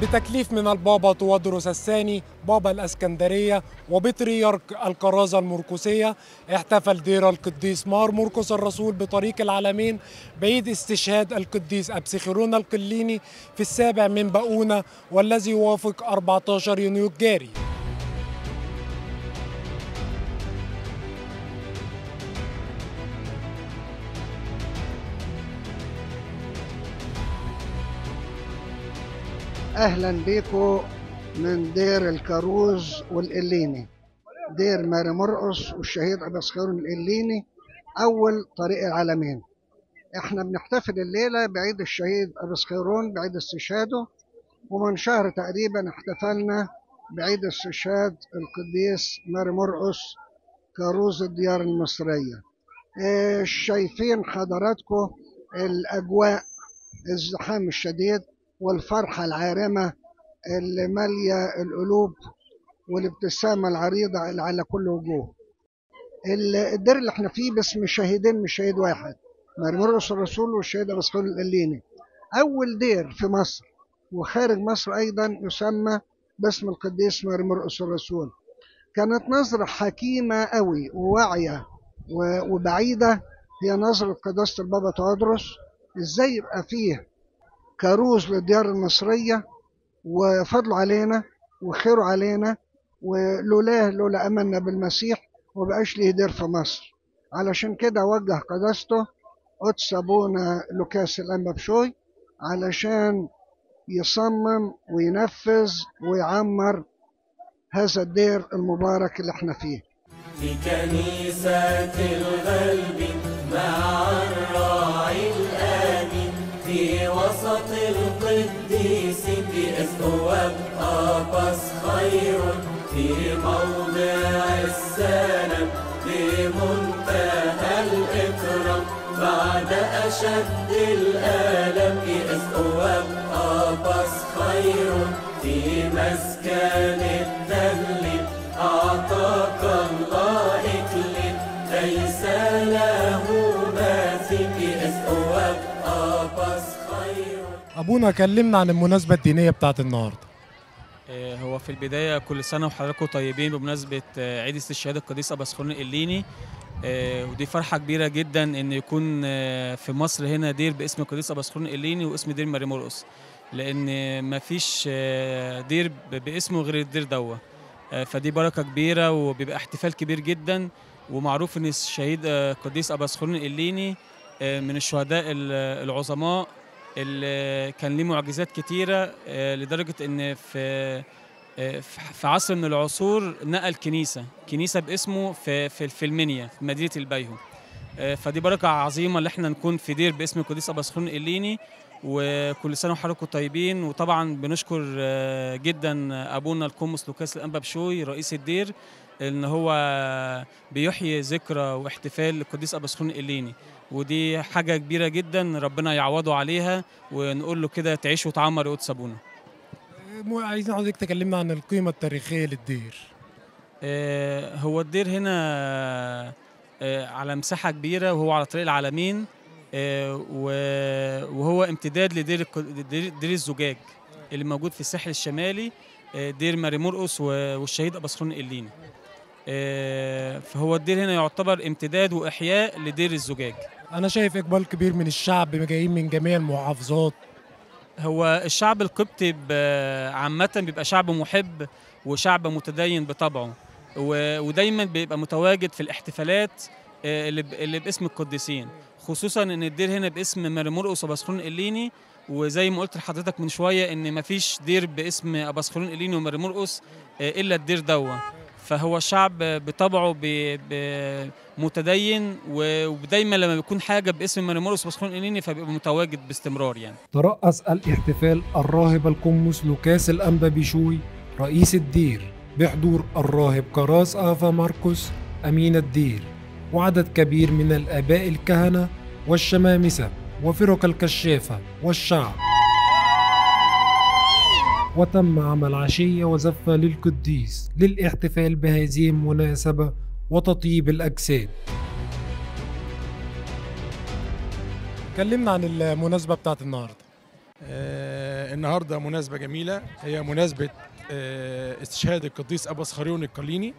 بتكليف من البابا تواضروس الثاني بابا الأسكندرية وبطريرك الكرازة المرقسية، احتفل دير القديس مار مرقس الرسول بطريق العلمين بعيد استشهاد القديس أبسخيرون القليني في 7 من باؤونة، والذي يوافق 14 يونيو الجاري. أهلا بيكم من دير الكاروز والقليني، دير ماري مرقس والشهيد أبسخيرون القليني، أول طريق العلمين. احنا بنحتفل الليلة بعيد الشهيد أبسخيرون، بعيد استشهاده، ومن شهر تقريبا احتفلنا بعيد استشهاد القديس ماري مرقس كاروز الديار المصرية. شايفين حضراتكم الأجواء، الزحام الشديد والفرحة العارمة اللي مالية القلوب والابتسامة العريضة اللي على كل وجوه. الدير اللي احنا فيه باسم شهيدين مش شهيد واحد، ماري مرقس الرسول والشهيد أبسخيرون القليني. أول دير في مصر وخارج مصر أيضا يسمى باسم القديس ماري مرقس الرسول. كانت نظرة حكيمة قوي وواعية وبعيدة، هي نظرة قداسة البابا تواضروس، ازاي يبقى فيه كاروز للديار المصرية وفضله علينا وخيره علينا، ولولاه لولا أمنا بالمسيح وبقاش ليه دير في مصر. علشان كده وجه قداسته قدس أبونا لوكاس الأنبا بشوي علشان يصمم وينفذ ويعمر هذا الدير المبارك اللي احنا فيه. في كنيسة الغلب مع الراعي الآمين، في وسط القديس بأسواب أبسخيرون، في موضع السلام بمنتهى الإكرام، بعد أشد الآلام بأسواب أبسخيرون، في مسكن التهليل أعطاك الله إكليل ليس له مثيل بأسواب أبسخيرون. أبونا كلمنا عن المناسبة الدينية بتاعت النهاردة. هو في البداية كل سنة وحضراتكم طيبين بمناسبة عيد استشهاد القديس أبسخيرون القليني، ودي فرحة كبيرة جدا إن يكون في مصر هنا دير باسم القديس أبسخيرون القليني واسم دير ماري مرقس، لأن مفيش دير باسمه غير الدير دوا، فدي بركة كبيرة وبيبقى احتفال كبير جدا. ومعروف إن الشهيد القديس أبسخيرون القليني من الشهداء العظماء اللي كان ليه معجزات كتيرة، لدرجة إن في عصر من العصور نقل كنيسة باسمه في المنيا في مدينة البيهو. فدي بركة عظيمة اللي احنا نكون في دير باسم القديس أبسخيرون القليني، وكل سنة وحضراتكم طيبين. وطبعا بنشكر جدا أبونا القمص لوكاس الأنبا بشوي رئيس الدير، إن هو بيحيي ذكرى واحتفال القديس أبسخيرون القليني، ودي حاجة كبيرة جدا ربنا يعوضه عليها، ونقول له كده تعيش وتعمر يا قدس أبونا. عايزين حضرتك تكلمنا عن القيمة التاريخية للدير. هو الدير هنا على مساحة كبيرة، وهو على طريق العلمين، وهو امتداد لدير دير الزجاج اللي موجود في الساحل الشمالي، دير ماري مرقس والشهيد أبسخيرون القليني. فهو الدير هنا يعتبر امتداد وإحياء لدير الزجاج. أنا شايف إقبال كبير من الشعب جايين من جميع المحافظات. هو الشعب القبطي عامة بيبقى شعب محب وشعب متدين بطبعه، ودايما بيبقى متواجد في الاحتفالات اللي باسم القديسين، خصوصا ان الدير هنا باسم ماري مرقس وأبسخيرون القليني. وزي ما قلت لحضرتك من شوية ان مفيش دير باسم أبسخيرون القليني وماري مرقس الا الدير دوا. فهو الشعب بطبعه متدين، ودايما لما بيكون حاجة باسم ماري مرقس وأبسخيرون القليني فبيبقى متواجد باستمرار يعني. ترأس الاحتفال الراهب القمص لوكاس الأنبا بشوي رئيس الدير، بحضور الراهب كراس آفا ماركوس أمين الدير، وعدد كبير من الآباء الكهنة والشمامسة وفرق الكشافة والشعب. وتم عمل عشية وزفة للقديس للاحتفال بهذه المناسبة وتطيب الأجساد. كلمنا عن المناسبة بتاعت النهاردة. النهارده مناسبة جميلة، هي مناسبة استشهاد القديس أبسخيرون القليني،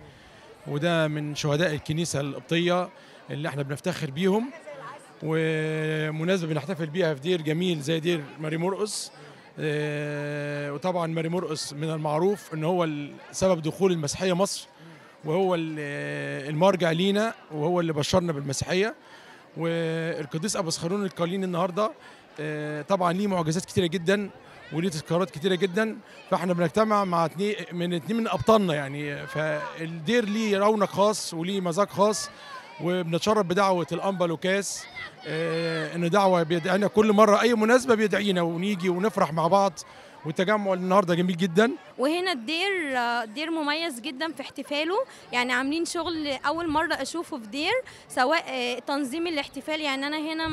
وده من شهداء الكنيسة القبطية اللي احنا بنفتخر بيهم، ومناسبة بنحتفل بيها في دير جميل زي دير ماري مرقس. وطبعا ماري مرقس من المعروف ان هو سبب دخول المسيحية مصر، وهو المرجع لينا، وهو اللي بشرنا بالمسيحية. والقديس أبسخيرون القليني النهارده طبعا ليه معجزات كتيرة جدا وليه تذكارات كتيرة جدا، فاحنا بنجتمع مع اتنين من ابطالنا يعني. فالدير ليه رونق خاص وليه مذاق خاص، وبنتشرف بدعوة الأنبا لوكاس، إنه دعوة بيدعينا كل مرة أي مناسبة بيدعينا ونيجي ونفرح مع بعض، والتجمع النهارده جميل جدا. وهنا الدير دير مميز جدا في احتفاله، يعني عاملين شغل اول مرة اشوفه في دير، سواء تنظيم الاحتفال. يعني انا هنا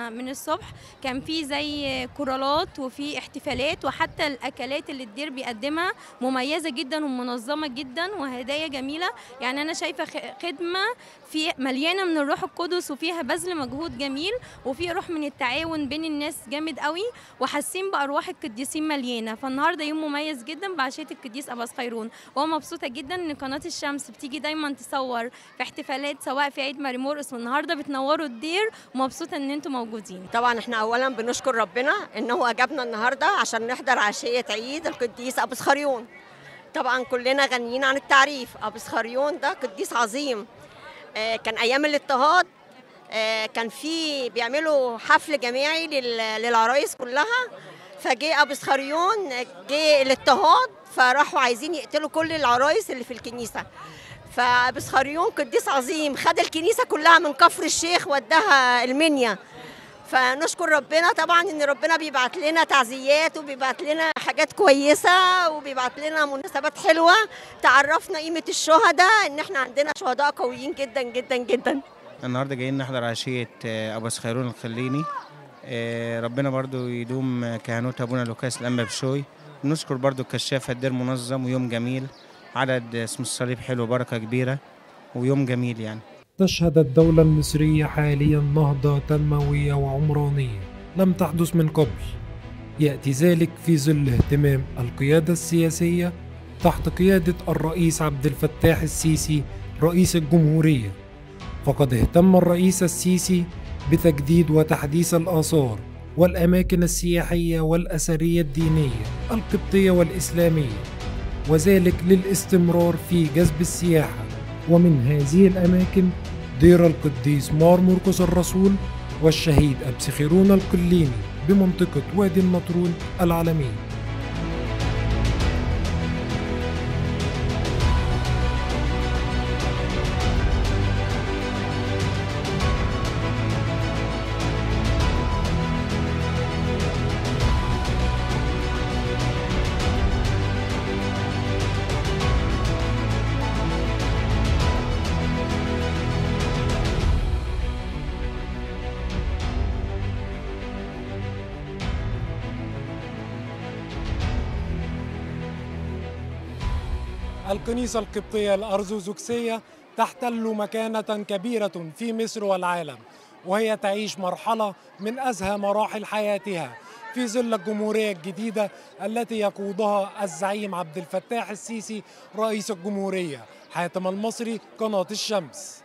من الصبح كان في زي كورالات وفي احتفالات، وحتى الاكلات اللي الدير بيقدمها مميزة جدا ومنظمة جدا وهدايا جميلة. يعني انا شايفه خدمة في مليانة من الروح القدس، وفيها بذل مجهود جميل، وفي روح من التعاون بين الناس جامد قوي، وحاسين بارواح القديسين مليانة. فالنهارده يوم مميز جدا بعشية القديس أبسخيرون، ومبسوطة جدا ان قناة الشمس بتيجي دايما تصور في احتفالات سواء في عيد ماري مرقس، والنهارده بتنوروا الدير، ومبسوطة ان انتم موجودين. طبعا احنا اولا بنشكر ربنا ان هو جابنا النهارده عشان نحضر عشية عيد القديس أبسخيرون. طبعا كلنا غنيين عن التعريف، أبسخيرون ده قديس عظيم. كان ايام الاضطهاد كان في بيعملوا حفل جماعي للعرايس كلها، فجه أبسخيرون جه الاضطهاد، فراحوا عايزين يقتلوا كل العرايس اللي في الكنيسة. فأبسخيرون قديس عظيم، خد الكنيسة كلها من كفر الشيخ وداها المنيا. فنشكر ربنا طبعا ان ربنا بيبعت لنا تعزيات، وبيبعت لنا حاجات كويسة، وبيبعت لنا مناسبات حلوة تعرفنا قيمة الشهداء، ان احنا عندنا شهداء قويين جدا جدا جدا. النهارده جايين نحضر عشية أبسخيرون القليني. ربنا برضو يدوم كهنوت ابونا لوكاس الانبا بشوي. نشكر برضو الكشافه، الدير منظم ويوم جميل، عدد اسم الصليب حلو، بركة كبيرة ويوم جميل يعني. تشهد الدولة المصرية حاليا نهضة تنموية وعمرانية لم تحدث من قبل، يأتي ذلك في ظل اهتمام القيادة السياسية تحت قيادة الرئيس عبد الفتاح السيسي رئيس الجمهورية. فقد اهتم الرئيس السيسي بتجديد وتحديث الآثار والأماكن السياحية والأثرية الدينية القبطية والإسلامية، وذلك للاستمرار في جذب السياحة. ومن هذه الأماكن دير القديس مار مرقس الرسول والشهيد أبسخيرون القليني بمنطقة وادي النطرون العالمين. الكنيسة القبطية الأرثوذكسية تحتل مكانة كبيرة في مصر والعالم، وهي تعيش مرحلة من أزهى مراحل حياتها في ظل الجمهورية الجديدة التي يقودها الزعيم عبد الفتاح السيسي رئيس الجمهورية. حاتم المصري، قناة الشمس.